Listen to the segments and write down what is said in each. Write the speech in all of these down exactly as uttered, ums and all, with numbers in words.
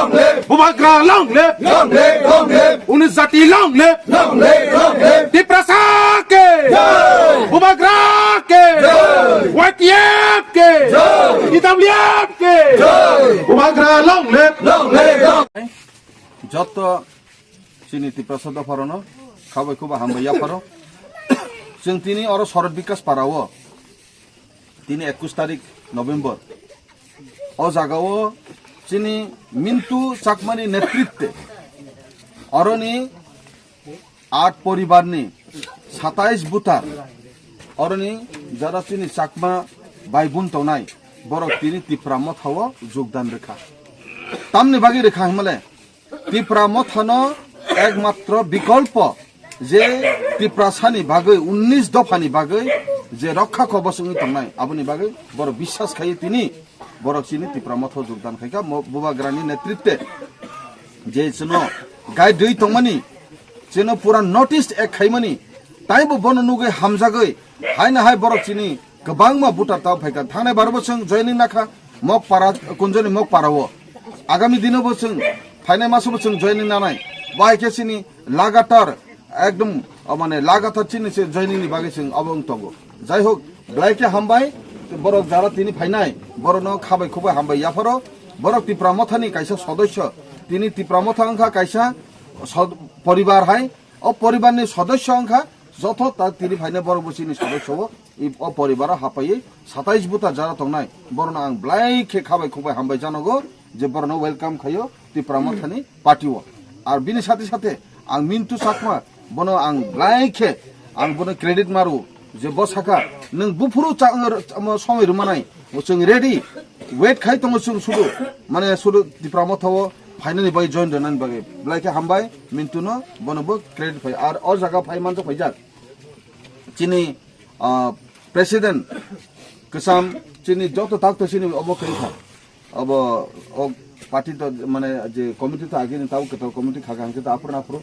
Long live! Bubagra long live! Long live! Long live! Unijati long live! Long live! Long live! Tiprasa ke! Jai! Bubagra ke! Jai! Y T F ke! Jai! E W F ke! Jai! Bubagra long live! Long live! Long live! Joto chini Tiprasa dopharano khabai khuba hambai yapharo. Chwng tini oro Sorot Bikas Parao. Tini ekush tarik November. O jagao chini Mintu Chakmani netritwe oroni aat poribarni satais butar oroni jara chini Chakma bai bun tongnai borok tini Tipra Mothao jogdan rwkha. Tamni bagwi rwkha himale Tipra Mothano ekmatro bikolpo je Tiprasani bagwi unnish dophani bagwi je rokha kobos wngwi tongnai, aboni bagwi borok biswas khaio tini borok chini Tipra Motha jogdan khaikha, mo-, Bubagrani netritwe je chwngno guide rwi tongmani, chwngno pura notice ek khaimani, taibo bono nugwi hamjagwi haino hai borok chini kwbangma voter tao phaikha. Thangnai baro bo chwng joining nakha Mokpara, Kunjoni Mokpara o. Agami dino bo chwng, phainai maso bo chwng joining nanai. Bo hai khe chini lagatar ekdom, o mane lagatar chini se joining ni bagwi chwng obo wng tongo. Jai hok, belai khe hambai, borok jara tini phainai, borokno khabai khubai hambai yapharo. Borok Tipra Mothani kaisa sodosyo, tini Tipra Motha wngkha kaisa sod-, poribar hai, o poribarni sodosyo wngkha, joto ta tini phainai borok bo chini sodosyo o. I o poribaro hapaiwi satais buta jara tongnai, borokno ang belai khe khabai khubai hambai janogo je borokno welcome khaio Tipra Mothani party o. Ar bini sathe sathe ang Mintu Chakma, bono ang belai khe ang bono credit maru je bo sakha, "Nwng buphuru cha-, omo somoi rwmanai, bo chwng ready, wait khai tongo chwng sudu, mane sudu Tipra Mothao phainani bagwi, join rwnani bagwi." Belai khe hambai Mintuno, bono bo credit phai. Ar o jaga phai manjak phaijak chini ah, president kwcham chini joto tak to chini obo khe kha. Obo o party to mane je committee to agini tau keto committee kha kha hwnkhe to aphuru aphuru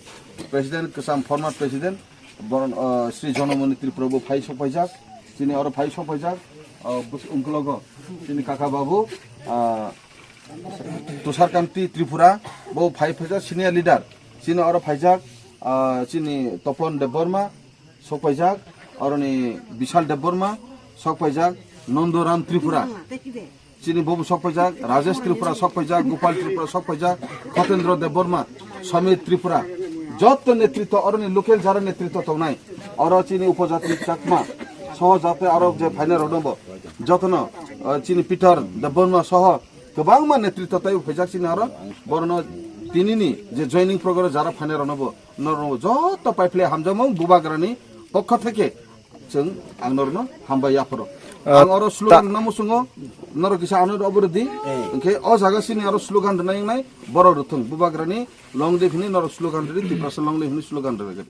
president kwcham former president boron, ah, Sri Jonamoni Tripura bo phai sok paijak. Chini oro phai sok paijak. Ah, bus-, ungkologo chini kaka babu, ah, Tusharkanti Tripura bo phai phaijak senior leader. Chini oro phaijak, ah, chini Topon Debbarma, sok paijak, oroni Bishal Debbarma, sok paijak, Nandoram Tripura. Chini bobo sok paijak, Rajesh Tripura sok paijak, Gopal Tripura sok paijak, Khatendra Debbarma, Samir Tripura. Joto netritwa, oroni local jara netritwa tongnai. Oro chini upojati Chakma, soho jate aro je phainai rokno bo. Jotono, eh, chini Peter Debbarma soho kwbangma netritwa taibo phaijak chini oro. Borokno tinini je joining program jara phainai rokno bo. Norok joto paiphle hamjakmung Bubagrani pokho theke chwng ang norokno hambai yapharo. Ah, ang oro ta- slogan rwna muchungo, norok kisa ano obo rwdi. Eh. Hwnkhe o jaga sini aro slogan rwnai wngnai borok rwthwng. Bubagrani long live hwnwi norok slogan rwdi, Tiprasa long live hwnwi slogan rwdi.